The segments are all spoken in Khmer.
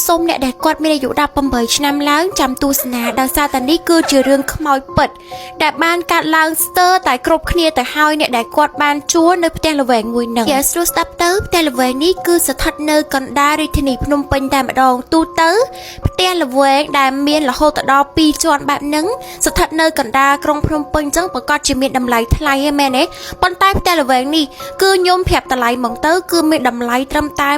សូមអ្នកដែលគាត់មានអាយុ18ឆ្នាំឡើងចាំទស្សនាដោយសារតែនេះគឺជារឿងខ្មោចពិតដែលបានកាត់ឡើងស្ទើរតែគ្រប់គ្នាទៅហើយអ្នកដែលគាត់បានជួលនៅផ្ទះល្វែងមួយហ្នឹងជាស្រួលស្ដាប់ទៅផ្ទះល្វែងនេះគឺស្ថិតនៅកណ្ដាលរាជធានីភ្នំពេញតែម្ដងទូទៅផ្ទះល្វែងដែលមានរហូតដល់2ជាន់បែបហ្នឹងស្ថិតនៅកណ្ដាលក្រុងភ្នំពេញអញ្ចឹងប្រកាសជាមានតម្លៃថ្លៃហ្នឹងមែនទេប៉ុន្តែផ្ទះល្វែងនេះគឺខ្ញុំប្រាប់តម្លៃហ្មងទៅគឺមានតម្លៃត្រឹមតែ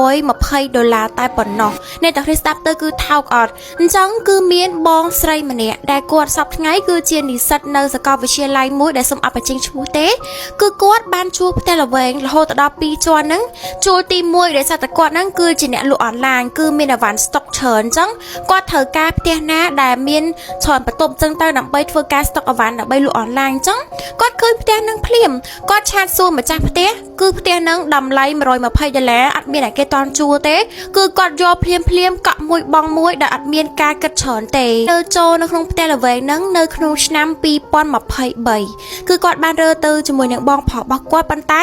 120ដុល្លារតែប៉ុណ្ណោះអ្នកទាំងគ្នាស្ដាប់ទៅគឺថោកអត់អញ្ចឹងគឺមានបងស្រីម្នាក់ដែលគាត់សពថ្ងៃគឺជានិស្សិតនៅសាកលវិទ្យាល័យមួយដែលសូមអបបញ្ចេញឈ្មោះទេគឺគាត់បានជួលផ្ទះល្វែងរហូតដល់2ជាន់ហ្នឹងជួលទី1ដោយសារតែគាត់ហ្នឹងគឺជាអ្នកលក់អនឡាញគឺមានអីវ៉ាន់ស្តុកច្រើនអញ្ចឹងគាត់ត្រូវការផ្ទះណាដែលមានច្រើនបន្ទប់អញ្ចឹងទៅដើម្បីធ្វើការស្តុកអីវ៉ាន់ដើម្បីលក់អនឡាញអញ្ចឹងគាត់ឃើញផ្ទះហ្នឹងភ្លាមគាត់ chat សួរម្ចាស់ផ្ទះគឺផ្ទះហ្នឹងតម្លៃ120ដុល្លារអត់មានតែគេតន់ជួលទេគឺគាត់យកភ្លាមភ្លាមកក់មួយបងមួយដែលអត់មានការគិតច្រើនទេទៅចូលនៅក្នុងផ្ទះល្វែងហ្នឹងនៅក្នុងឆ្នាំ2023គឺគាត់បានរើទៅជាមួយនឹងបងប្រុសរបស់គាត់ប៉ុន្តែ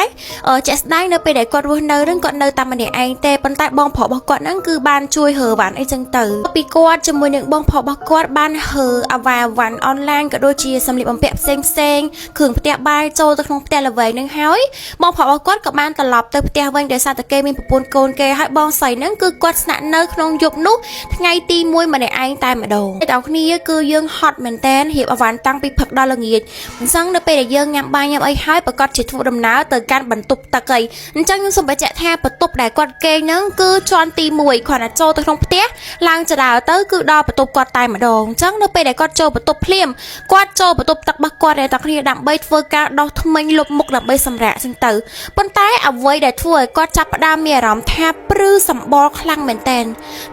ជាក់ស្ដែងនៅពេលដែលគាត់រស់នៅហ្នឹងគាត់នៅតែម្នាក់ឯងទេប៉ុន្តែបងប្រុសរបស់គាត់ហ្នឹងគឺបានជួយរើវ៉ាន់អីចឹងទៅពីគាត់ជាមួយនឹងបងប្រុសរបស់គាត់បានរើអាវ៉ាវ៉ាន់អនឡាញក៏ដូចជាសម្លៀកបំពាក់ផ្សេងផ្សេងគ្រឿងផ្ទះបាយចូលទៅក្នុងផ្ទះល្វែងហ្នឹងហើយបងប្រុសរបស់គាត់ក៏បានត្រឡប់ទៅផ្ទះវិញដោយសារតែគេមានប្រពន្ធកូនគេហើយបងស្រីហ្នឹងគឺគាត់ស្នាក់នៅក្នុងយប់នោះថ្ងៃទី1ម្នាក់ឯងតែម្ដងអ្នកទាំងគ្នាគឺយើងហត់មែនតែនរៀបអវ៉ាន់តាំងពីព្រឹកដល់ល្ងាចអញ្ចឹងនៅពេលដែលយើងញ៉ាំបាយញ៉ាំអីហើយប្រកាសជាធ្វើដំណើរទៅកាន់បន្ទប់ទឹកអីអញ្ចឹងខ្ញុំសូមបញ្ជាក់ថាបន្ទប់ដែលគាត់គេងហ្នឹងគឺជាន់ទី1គ្រាន់តែចូលទៅក្នុងផ្ទះឡើងចដើទៅគឺដល់បន្ទប់គាត់តែម្ដងអញ្ចឹងនៅពេលដែលគាត់ចូលបន្ទប់ភ្លាមគាត់ចូលបន្ទប់ទឹករបស់គាត់អ្នកទាំងគ្នាដើម្បីធ្វើការដោះធ្មេញលុបមុខដើម្បីសម្រាកអញ្ចឹងទៅប៉ុន្តែអ្វីដែលធ្វើឲ្យគាត់ចាប់ផ្ដើមមានអារម្មណ៍ថាព្រឺសម្បល់ខ្លាំងមែនតែន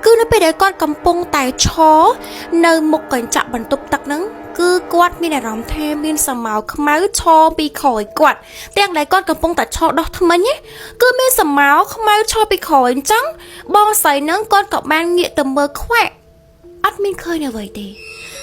គឺនៅពេលដែលគាត់កំពុងតែឈរនៅមុខកញ្ចក់បន្ទប់ទឹកហ្នឹងគឺគាត់មានអារម្មណ៍ថាមានសមោខ្មៅឈរពីក្រោយគាត់ទាំងដែលគាត់កំពុងតែឈរដោះធ្មេញណាគឺមានសមោខ្មៅឈរពីក្រោយអញ្ចឹងបងស្រីហ្នឹងគាត់ក៏បានងាកទៅមើលខ្វាក់អត់មានឃើញអ្វីទេ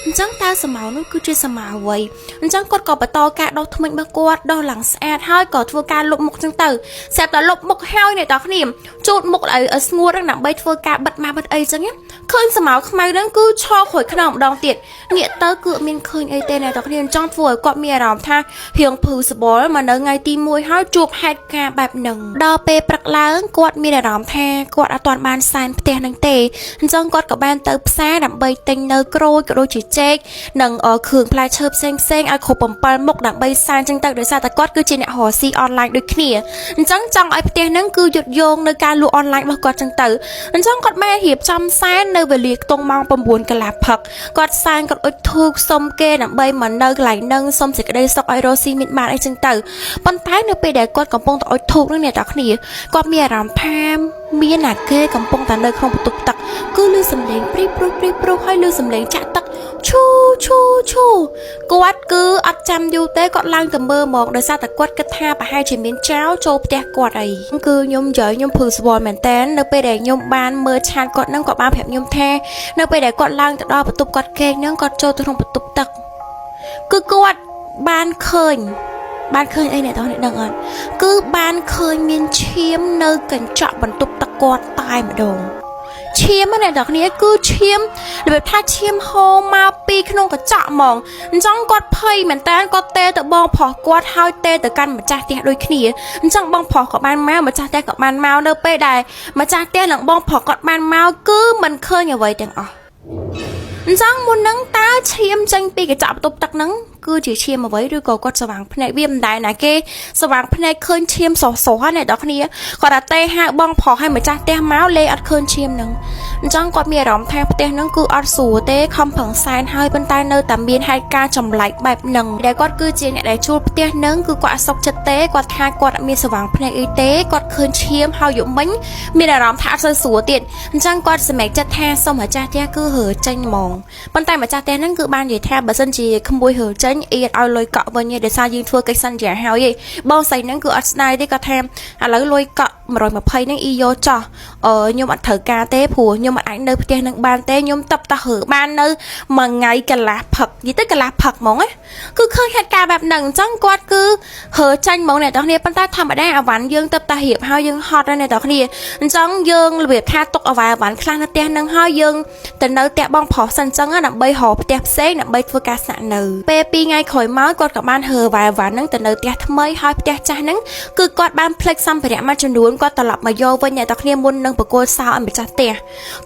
អញ្ចឹងតើសមោនោះគឺជាសមោអ្វីអញ្ចឹងគាត់ក៏បន្តការដោះធ្មេញរបស់គាត់ដោះឡើងស្អាតហើយក៏ធ្វើការលុបមុខអញ្ចឹងទៅស្រាប់តែលុបមុខហើយអ្នកទាំងគ្នាជូតមុខឲ្យស្ងួតហ្នឹងដើម្បីធ្វើការបិទម៉ាស់បិទអីអញ្ចឹងណាឃើញសមោខ្មៅហ្នឹងគឺឈរក្រោយខ្នងម្ដងទៀតងាកទៅគឺអត់មានឃើញអីទេអ្នកទាំងគ្នាអញ្ចឹងធ្វើឲ្យគាត់មានអារម្មណ៍ថារៀងព្រឺសបល់មកនៅថ្ងៃទី1ហើយជួបហេតុការណ៍បែបហ្នឹងដល់ពេលព្រឹកឡើងគាត់មានអារម្មណ៍ថាគាត់អត់ទាន់បានសែនផ្ទះហ្នឹងទេអញ្ចឹងគាត់ក៏បានទៅផ្សារដើម្បីទិញនៅក្រូចក៏ដូចជាចេកនិងគ្រឿងផ្លែឈើផ្សេងផ្សេងឲ្យគ្រប់7មុខដើម្បីសែនអញ្ចឹងទៅដោយសារតែគាត់គឺជាអ្នករកស៊ីអនឡាញដូចគ្នាអញ្ចឹងចង់ឲ្យផ្ទះហ្នឹងគឺយត់យោងនៅការលក់អនឡាញរបស់គាត់អញ្ចឹងទៅអញ្ចឹងគាត់បានរៀបចំសែននៅវេលាខ្ទង់ម៉ោង9កន្លះព្រឹកគាត់សែនគាត់អុជធូបសុំគេដើម្បីមកនៅកន្លែងហ្នឹងសុំសេចក្តីសុខឲ្យរកស៊ីមានបានអីចឹងទៅប៉ុន្តែនៅពេលដែលគាត់កំពុងតែអុជធូបហ្នឹងអ្នកទាំងគ្នាគាត់មានអារម្មណ៍ថាមានអាគេកំពុងតែនៅក្នុងបន្ទប់ទឹកគឺឮសំឡេងព្រីព្រុសព្រីព្រុសហើយឮសំឡេងចាក់ទឹកឈូឈូឈូគាត់គឺអត់ចាំយូរទេគាត់ឡើងទៅមើលហ្មងដោយសារតែគាត់គិតថាប្រហែលជាមានចោរចូលផ្ទះគាត់អីគឺខ្ញុំនិយាយខ្ញុំព្រឺស្វល់មែនតើនៅពេលដែលខ្ញុំបានមើល chat គាត់ហ្នឹងគាត់បានប្រាប់ខ្ញុំថានៅពេលដែលគាត់ឡើងទៅដល់បន្ទប់គាត់គេងហ្នឹងគាត់ចូលទៅក្នុងបន្ទប់ទឹកគឺគាត់បានឃើញបានឃើញអីអ្នកទាំងនេះដឹងអត់គឺបានឃើញមានឈាមនៅកញ្ចក់បន្ទប់ទឹកគាត់តែម្ដងឈាមណាអ្នកទាំងគ្នាគឺឈាមរបៀបថាឈាមហូរមកពីក្នុងកញ្ចក់ហ្មងអញ្ចឹងគាត់ភ័យមែនតើគាត់ទេទៅបងប្រុសគាត់ហើយទេទៅកាន់ម្ចាស់ផ្ទះដូចគ្នាអញ្ចឹងបងប្រុសក៏បានមកម្ចាស់ផ្ទះក៏បានមកនៅពេលដែលម្ចាស់ផ្ទះនិងបងប្រុសគាត់បានមកគឺមិនឃើញអ្វីទាំងអស់អញ្ចឹងមុនហ្នឹងតើឈាមចេញពីកញ្ចក់បន្ទប់ទឹកហ្នឹងគឺជាឈាមអ្វីឬក៏គាត់ស្វាងភ្នែកវាមិនដែរណាគេស្វាងភ្នែកឃើញឈាមសសហ្នឹងអ្នកនរគ្នាគាត់តែទេហៅបងប្រុសឲ្យម្ចាស់ផ្ទះមកលេអត់ឃើញឈាមហ្នឹងអញ្ចឹងគាត់មានអារម្មណ៍ថាផ្ទះហ្នឹងគឺអត់ស្រួលទេខំប្រឹងសែនហើយប៉ុន្តែនៅតែមានហេតុការណ៍ចម្លែកបែបហ្នឹងដែលគាត់គឺជាអ្នកដែលជួលផ្ទះហ្នឹងគឺគាត់អត់សុខចិត្តទេគាត់ថាគាត់អត់មានស្វាងភ្នែកអីទេគាត់ឃើញឈាមហើយយប់មិញមានអារម្មណ៍ថាអត់សូវស្រួលទៀតអញ្ចឹងគាត់សម្រេចចិត្តថាសុំម្ចាស់ផ្ទះគឺរើចេញហ្មងប៉ុន្តែម្ចាស់ផ្ទះហ្នឹងគឺបាននិយាយថាបើសិនជាក្មួយរើចេញអៀតឲ្យលុយកក់វិញឯងដោយសារយើងធ្វើកិច្ចសន្យាហើយឯងបងស្រីហ្នឹងគឺអត់ស្ដាយទេគាត់ថាឥឡូវលុយកក់120ហ្នឹងអ៊ីយកចោះ អឺខ្ញុំអត់ត្រូវការទេព្រោះខ្ញុំអត់អាចនៅផ្ទះនឹងបានទេខ្ញុំតបតរើបាននៅមួយថ្ងៃកន្លះផឹកនិយាយទៅកន្លះផឹកហ្មងណាគឺឃើញហេតុការណ៍បែបហ្នឹងអញ្ចឹងគាត់គឺរើចាញ់ហ្មងអ្នកទាំងគ្នាប៉ុន្តែធម្មតាអវ៉ាន់យើងទៅតែរៀបហើយយើងហត់ហើយអ្នកទាំងគ្នាអញ្ចឹងយើងរបៀបថាទុកអវ៉ាវ៉ាន់ខ្លះនៅផ្ទះហ្នឹងហើយយើងទៅនៅផ្ទះបងប្រុសសិនអញ្ចឹងណាដើម្បីរកផ្ទះផ្សេងដើម្បីធ្វើការស្នាក់នៅពេល2ថ្ងៃក្រោយមកគាត់ក៏បានរើវ៉ាវ៉ាន់ហ្នឹងទៅនៅផ្ទះថ្មីហើយផ្ទះចាស់ហ្នឹងគឺគាត់បានផ្លិចសម្ភារៈមួយចំនួនគាត់ត្រឡប់មកយកវិញអ្នកទាំងគ្នាមុននឹងបកគលសោឲ្យម្ចាស់ផ្ទះ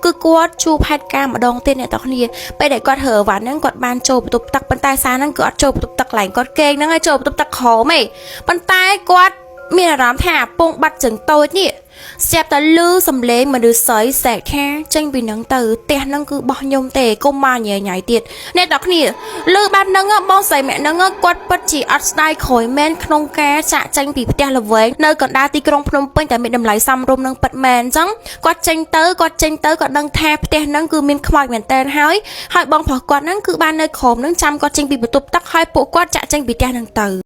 គឺគាត់ជួបហេតុការណ៍ម្ដងទៀតអ្នកទាំងគ្នាពេលដែលគាត់រើវ៉ាន់ហ្នឹងគាត់បានចូលបន្ទប់ទឹកប៉ុន្តែសារហ្នឹងគឺអត់ចូលបន្ទប់ទឹកកន្លែងគាត់គេងហ្នឹងហើយចូលបន្ទប់ទឹកក្រោមឯងប៉ុន្តែគាត់មានអារម្មណ៍ថាពងបាត់ជើងតូចនេះស្រាប់តែលឺសំឡេងមនុស្សស្រីសែកថាចេញពីនឹងទៅផ្ទះហ្នឹងគឺបោះខ្ញុំទេកុំមកញ៉ៃញ៉ៃទៀតអ្នកទាំងគ្នាលឺបែបហ្នឹងបងស្រីម្នាក់ហ្នឹងគាត់ពិតជាអត់ស្ដាយក្រោយមែនក្នុងការចាក់ចេញពីផ្ទះល្វែងនៅកណ្ដាលទីក្រុងភ្នំពេញតែមានតម្លៃសមរម្យនឹងពិតមែនអញ្ចឹងគាត់ចេញទៅគាត់ចេញទៅគាត់ដឹងថាផ្ទះហ្នឹងគឺមានខ្មោចមែនតើហើយហើយបងប្រុសគាត់ហ្នឹងគឺបាននៅក្រោមហ្នឹងចាំគាត់ចេញពីបន្ទប់ទឹកហើយពួកគាត់ចាក់ចេញពីផ្ទះហ្នឹងទៅ។